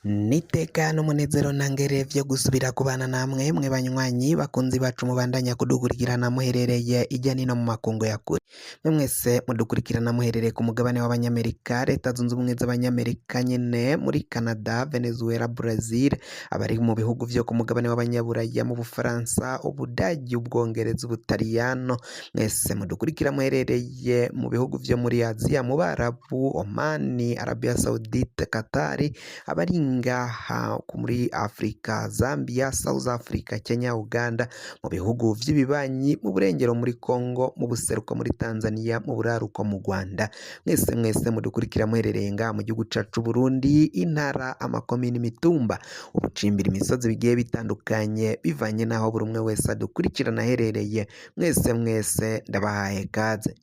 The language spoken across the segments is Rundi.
N'iteka n'umunezero ntangere vyo gusubira kubana namwe mwe banywanyi bakunzi bacu mubandanya kudukurikirana muherereye irya nino mu makungu ya kure. Mwe mwese mudukurikirana muherereye ku mugabane w'Abanyamerika, Leta Zunze Ubumwe z'Abanyamerika nyene, muri Canada, Venezuela, Brazil, abari mu bihugu vyo ku mugabane w'Abanyaburaya, mu Bufaransa, Ubudagi, Ubwongereza, Ubutaliyano, mwese mudukurikira muherereye mu bihugu vyo muri Aziya, mu Barabu, Omani, Arabia Saudite, Qatar, abari ngaha muri Afrika, Zambia, South Africa, Kenya, Uganda, mu bihugu vy'ibibanyi, mu burengero muri Congo, mu buseruko muri Tanzania, mu buraruko mu Rwanda, mwese mwese mudukurikira muherereye ngaha mu gihugu cacu Burundi, intara, amakomini, imitumba, ubucimbira, imisozi bigiye bitandukanye, bivanye n'aho buri umwe wese adukurikirana aherereye, mwese mwese ndabahaye kaze.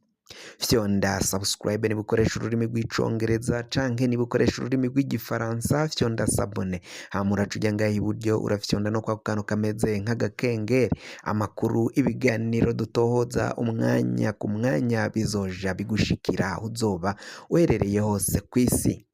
Fyonda subscribe niba ukoresha ururimi rw'icongereza, canke niba ukoresha ururimi rw'igifaransa fyonda s'abonner. Hama uraca uja ngaha iburyo, urafyonda no kwako kantu kameze nk'agakengeri. Amakuru, ibiganiro dutohoza umwanya ku mwanya bizoja bigushikira aho uzoba uherereye hose kw'isi.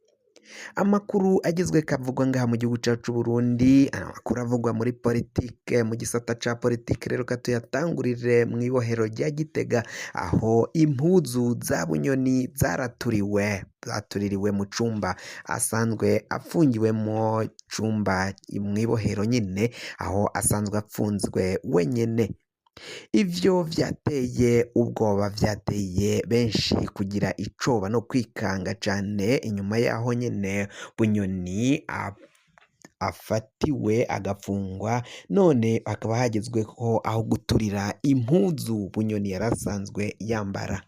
Amakuru agezwe kavugwa ngaha mu gihugu cacu Burundi, amakuru avugwa muri politike, mu gisata ca politike rero katuyatangurire mw'ibohero rya Gitega, aho impuzu za Bunyoni zaraturiwe, zatuririwe mu cumba asanzwe apfungiwemwo, cumba mw'ibohero nyene aho asanzwe apfunzwe wenyene. Ivyo vyateye ubwoba, vyateye benshi kugira icoba no kwikanga cane, inyuma yaho nyene Bunyoni afatiwe agafungwa, none hakaba hagezweho aho guturira impuzu Bunyoni yarasanzwe yambara.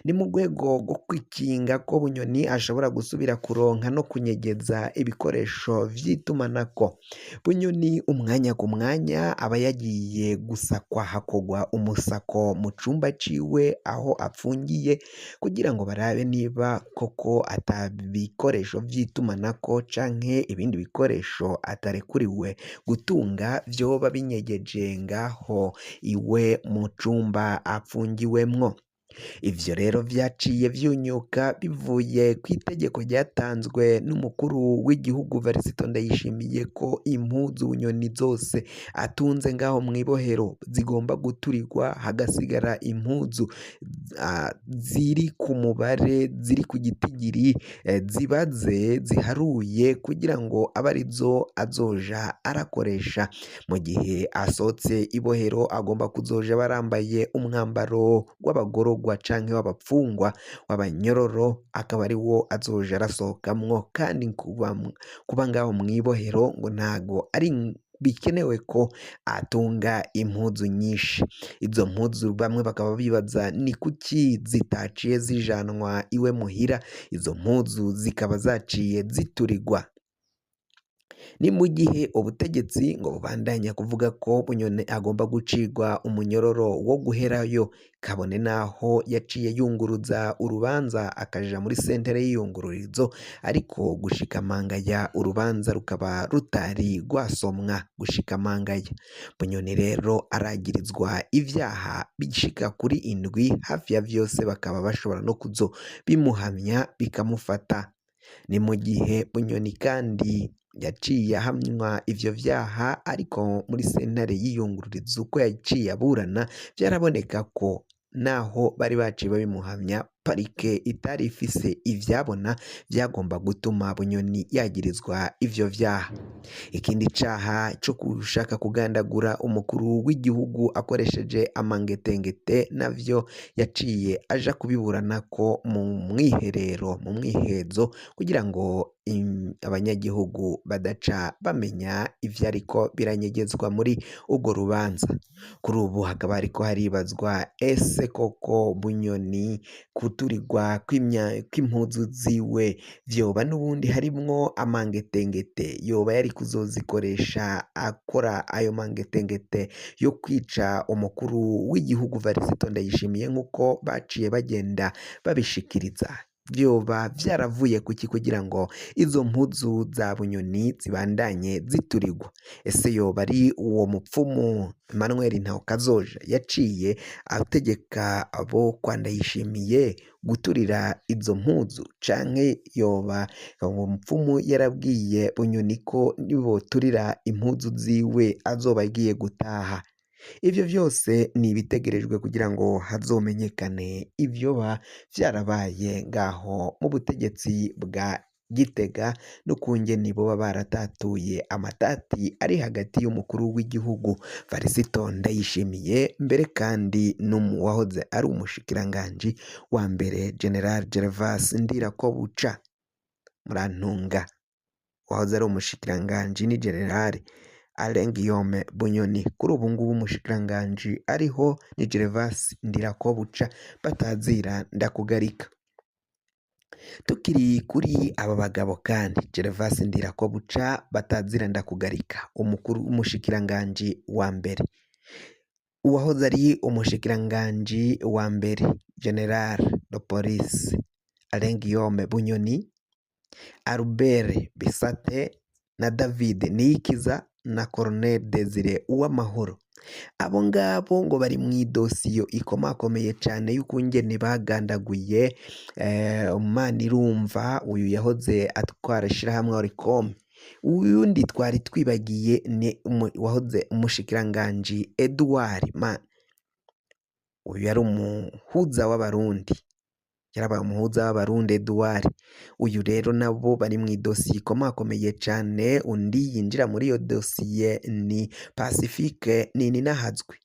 Ni mu rwego rwo kwikinga ko Bunyoni ashobora gusubira kuronka no kunyegeza ibikoresho vy'itumanako. Bunyoni umwanya ku mwanya aba yagiye gusakwa, hakogwa umusako mu cumba ciwe aho apfungiye, kugira ngo barabe niba koko ata bikoresho vy'itumanako canke ibindi bikoresho atarekuriwe gutunga vyoba binyegeje ngaho iwe mu cumba apfungiwemwo. Ivyo rero vyaciye vyunyuka bivuye kw'itegeko ryatanzwe n'umukuru w'igihugu Varisito Ndayishimiye ko impuzu Bunyoni zose atunze ngaho mw'ibohero zigomba guturirwa, hagasigara impuzu ziri ku mubare, ziri ku gitigiri, zibaze ziharuye, kugira ngo abe arizo azoja arakoresha mu gihe asohotse ibohero. Agomba kuzoja barambaye umwambaro w'abagororwa canke w'abapfungwa, w'abanyororo, akaba ari wo azoja arasohokamwo. Kandi kuba ngaho mw'ibohero ngo ntago ari bikenewe ko atunga impuzu nyinshi. Izo mpuzu bamwe bakaba bibaza ni kuki zitaciye zijanwa iwe muhira, izo mpuzu zikaba zaciye ziturirwa. Ni mu gihe ubutegetsi ngo bubandanya kuvuga ko Bunyoni agomba gucirwa umunyororo wo guherayo, kabone naho yaciye yunguruza urubanza akaja muri sentere y'iyungururizo, ariko gushika mangaya urubanza rukaba rutari rwasomwa gushika mangaya. Bunyoni rero aragirizwa ivyaha bishika kuri indwi, hafi ya vyose bakaba bashobora no kuzo bimuhamya bikamufata. Ni mu gihe Bunyoni kandi yaciye ahamywa ivyo vyaha, ariko muri sentare y'iyungururizo uko yaciye aburana vyaraboneka ko naho bari baciye babimuhamya, parike itari ifise ivyabona vyagomba gutuma Bunyoni yagirizwa ivyo vyaha. Ikindi caha co gushaka kugandagura umukuru w'igihugu akoresheje amangetengete navyo yaciye aja kubiburanako mu mwiherero, mu mwihezo, kugira ngo abanyagihugu badaca bamenya ivyariko biranyegezwa muri urwo rubanza. Kuri ubu hakaba hariko haribazwa: ese koko Bunyoni kuturirwa kw'impuzu ziwe vyoba n'ubundi harimwo amangetengete, yoba yari kuzozikoresha akora ayo mangetengete yo kwica umukuru w'igihugu Varisito Ndayishimiye, nk'uko baciye bagenda babishikiriza? Vyoba vyaravuye kuki kugira ngo izo mpuzu za Bunyoni zibandanye ziturirwa? Ese yoba ari uwo mupfumu Emmanuel Ntawukazoja yaciye ategeka abo kwa Ndayishimiye guturira izo mpuzu, canke yoba uwo mupfumu yarabwiye Bunyoni ko niboturira impuzu ziwe azoba agiye gutaha? Ivyo vyose ni ibitegerejwe kugira ngo hazomenyekane ivyoba vyarabaye ngaho mu butegetsi bwa Gitega n'ukungene boba baratatuye amatati ari hagati y'umukuru w'igihugu Varisito Ndayishimiye, mbere kandi n'uwahoze ari umushikiranganji wa mbere General Gervas Ndirakobuca. Murantunga, wahoze ari umushikiranganji ni General Alain Guillaume Bunyoni, kuri ubu ngubu umushikiranganji ariho ni Gervas Ndirakobuca batazira ndakugarika. Tukiri kuri aba bagabo kandi, Gervas Ndirakobuca batazira ndakugarika, umukuru umushikiranganji wa mbere, uwahoze ari umushikiranganji wa mbere General de Police Alain Guillaume Bunyoni, Albert Bisate na David Niyikiza na Colonel Desire Uwamahoro. Abo ngabo ngo bari mu idosiyo ikomakomeye cane y'ukungene bagandaguye Manirumva, uyu yahoze atwara ishirahamwe Oricom. Uyundi twari twibagiye ni wahoze umushikiranganji Edouard uyu yari umuhuza w'abarundi, yarabaye umuhuza w'abarundi Edouard. Uyu rero nabo bari mu idosiye ikomakomeye cane. Undi yinjira muri iyo dosiye ni Pacifique Nininahazwe.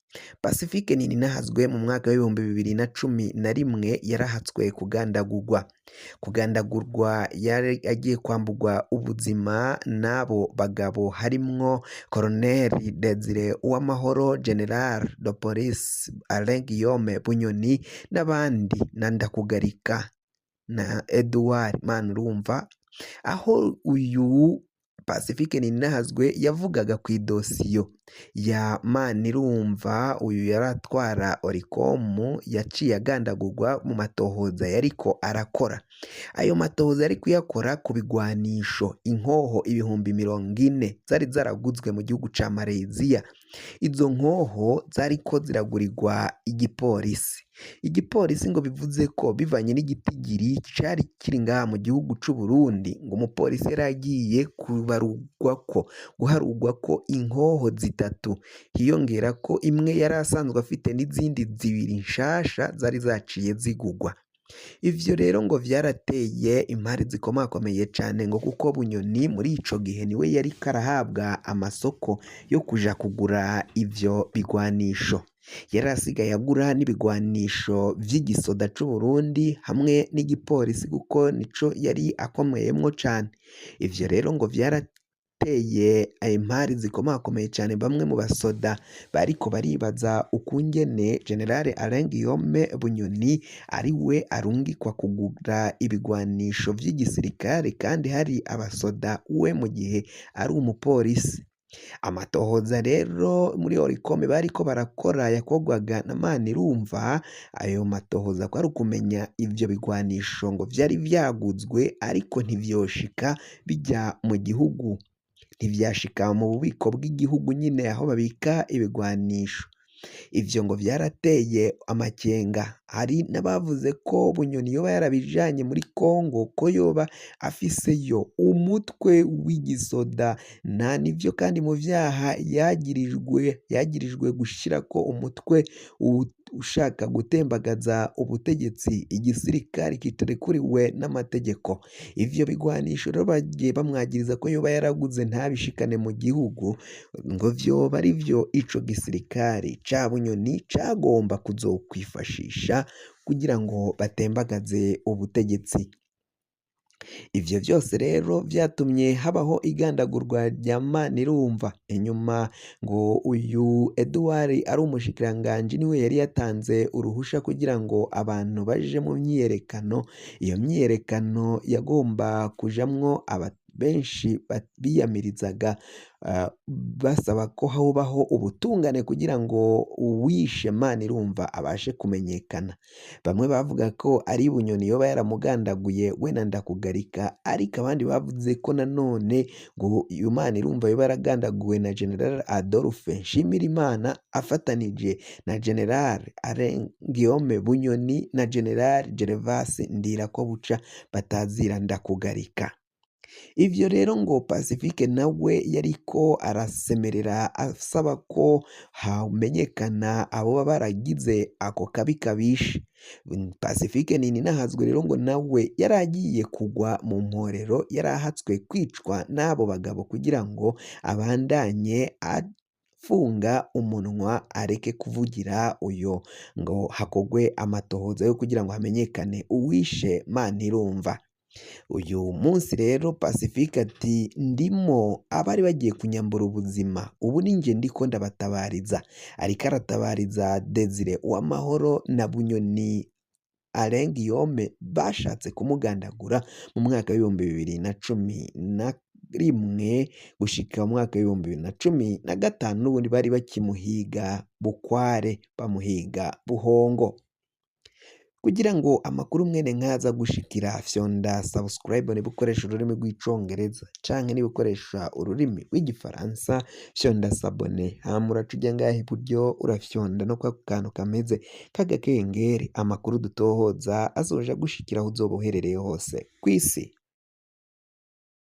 Pacifique Nininahazwe mu mwaka w'2011 yarahatswe kugandagurwa. Kugandagurwa yari agiye kwamburwa ubuzima n'abo bagabo harimwo Colonel Desire Uwamahoro, General de Police Alain Guillaume Bunyoni n'abandi na Ndakugarika na Edouard Manirumva, aho uyu Pacifique Nininahazwe yavugaga ku idosiyo ya Manirumva, uyu yaratwara Oricom, yaciye agandagurwa mu matohoza yariko arakora. Ayo matohoza yari kuyakora ku bigwanisho, inkoho 40,000 zari zaraguzwe mu gihugu ca Malaysia. Izo nkoho zariko ziragurirwa igipolisi. Igipolisi ngo bivuze ko bivanye n'igitigiri cari kiri ngaha mu gihugu c'u Burundi, ngo umupolisi yari agiye kubarugwako, guharugwako inkoho zitatu, hiyongera ko imwe yari asanzwe afite n'izindi zibiri nshasha zari zaciye zigugwa. Ivyo rero ngo vyarateye impari zikomakomeye cane, ngo kuko Bunyoni muri ico gihe niwe yariko arahabwa amasoko yo kuja kugura ivyo bigwanisho. Yari asigaye agura n'ibigwanisho vy'igisoda c'Uburundi hamwe n'igipolisi, kuko nico yari akomeyemwo cane. Ivyo rero ngo vyarateye impari zikomakomeye cane bamwe mu basoda bariko baribaza ukungene General Alain Guillaume Bunyoni ari we arungikwa kugura ibigwanisho vy'igisirikare kandi hari abasoda, we mu gihe ari umupolisi. Amatohoza rero muri Oricom bariko barakora yakorwaga na Manirumva, ayo matohoza kwari ukumenya ivyo bigwanisho ngo vyari vyaguzwe ariko ntivyoshika bija mu gihugu, ntivyashika mu bubiko bw'igihugu nyine aho babika ibigwanisho. Ivyo ngo vyarateye amakenga, hari n'abavuze ko Bunyoni yoba yarabijanye muri Kongo, ko yoba afiseyo umutwe w'igisoda. Nta nivyo kandi mu vyaha yagirijwe gushirako umutwe ushaka gutembagaza ubutegetsi, igisirikare kitarekuriwe n'amategeko. Ivyo bigwanisho rero bagiye bamwagiriza ko yoba yaraguze ntabishikane mu gihugu, ngo vyoba arivyo ico gisirikare ca Bunyoni cagomba kuzokwifashisha kugira ngo batembagaze ubutegetsi. Ivyo vyose rero vyatumye habaho igandagurwa rya Manirumva. Inyuma ngo uyu Edouard ari umushikiranganji niwe yari yatanze uruhusha kugira ngo abantu baje mu myiyerekano. Iyo myiyerekano yagomba kujamwo Benshi biyamirizaga basaba ko hobaho ubutungane kugira ngo uwishe Manirumva abashe kumenyekana. Bamwe bavuga ko ari Bunyoni yoba yaramugandaguye we na Ndakugarika, ariko abandi bavuze ko nanone ngo uyu Manirumva yoba yaragandaguwe na General Adolphe Nshimirimana afatanije na General Alain Guillaume Bunyoni na General Gervas Ndirakobuca batazira Ndakugarika. Ivyo rero ngo Pacifique nawe yariko arasemerera asaba ko hamenyekana aboba baragize ako kabi kabishe. Pacifique Nininahazwe rero ngo nawe yaragiye kugwa mu mporero, yarahatswe kwicwa n'abo bagabo kugira ngo abandanye afunga umunwa areke kuvugira uyo ngo hakogwe amatohoza yo kugira ngo hamenyekane uwishe Manirumva. Uyu munsi rero Pacifique ati ndimo abari bagiye kunyambura ubuzima ubu ni njye ndiko ndabatabariza, ariko aratabariza Desire Uwamahoro na Bunyoni Alain Guillaume bashatse kumugandagura mu mwaka w'2011 gushika mu mwaka w'2015, n'ubundi bari bakimuhiga bukware bamuhiga buhongo. Kugira ngo amakuru mwene nkaza gushikira, fyonda subscribe niba ukoresha ururimi rw'icongereza, canke niba ukoresha ururimi rw'igifaransa fyonda s'abonner, hama uraca uja ngaha iburyo urafyonda no kwako kantu kameze k'agakengeri, amakuru dutohoza azoja gushikira aho uzoba uherereye hose kw'isi.